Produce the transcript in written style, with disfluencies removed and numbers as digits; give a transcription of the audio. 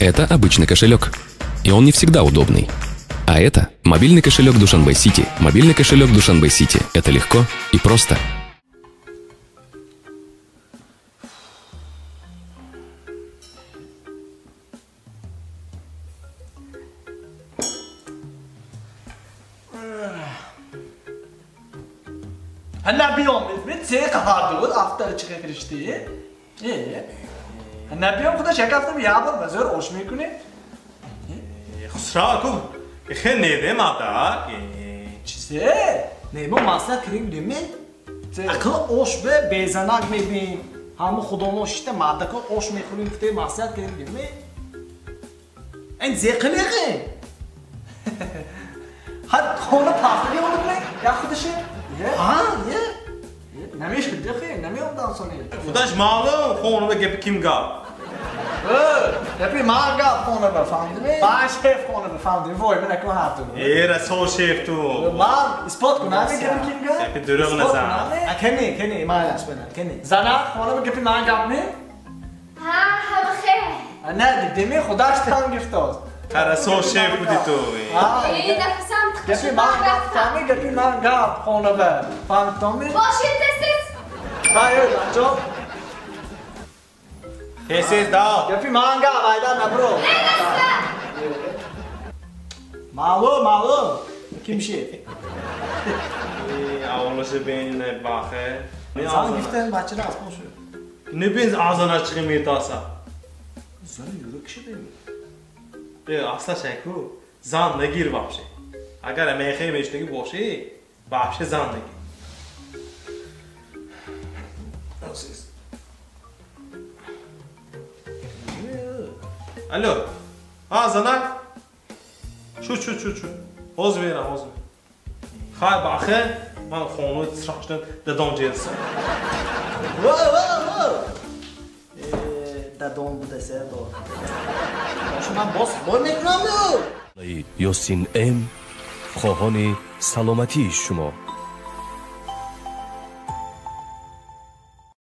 Это обычный кошелек. И он не всегда удобный. А это мобильный кошелек Душанбе Сити. Мобильный кошелек Душанбе Сити. Это легко и просто. نبیام خودش یک هفته یه بار بزر آش میکنه. خسرو کو خیلی نیده مادر. چیزه؟ نه ما مصرف کردیم دیمی؟ اکل آش به بیزنک میبین. همه خودمون شیت مادر کو آش میخوریم که مصرف کردیم دیمی؟ این زیقلیقه. حد خونه پاخلی اونو نه یا خودشه؟ ها یه. نمیشه دخی نمیام دانسونی. خودش معلوم خونه به گپ کیم گا. گپی من گپ خونه به فهمیدی؟ من شیف خونه به فهمیدی وای من اکو هفتم. ای رسول شیف تو. من اثبات کنم گپی کیم گا؟ گپی دروغ نزن. کنی کنی من اش بدم کنی. زنا خونه به گپی من گپ نی؟ ها بخیر. نه دیدی خودش تنگ افتاد. رسول شیف بودی تو. ای نفسم گپی من گپ فهمی گپی من گپ خونه به فهمیدی؟ باشین تسیس. Hayır, çok. Tesiz da. Gapı manga aydan nabro. Malum malum. Kim şey? Avlusu beynine bakı. Sen giften bahçede asma şu. Ne benz ağzına çıkayım tasa. Zan yürü kişi değil mi? Asla şey ku. Zan ne gir vahşi. Agar meyxey meştegi boşi, vahşi zan ne gir. Alo. Ha zanak. Şu şu şu şu. Hoz verirəm, hoz verirəm. Xay baxın, mən xonu sıraçdan dadam gəlsin. Vay vay vay. Dadam bu desə doğru. Şu mən boz boy mekranmıyor. Yosin M хоҳони саломатии шумо.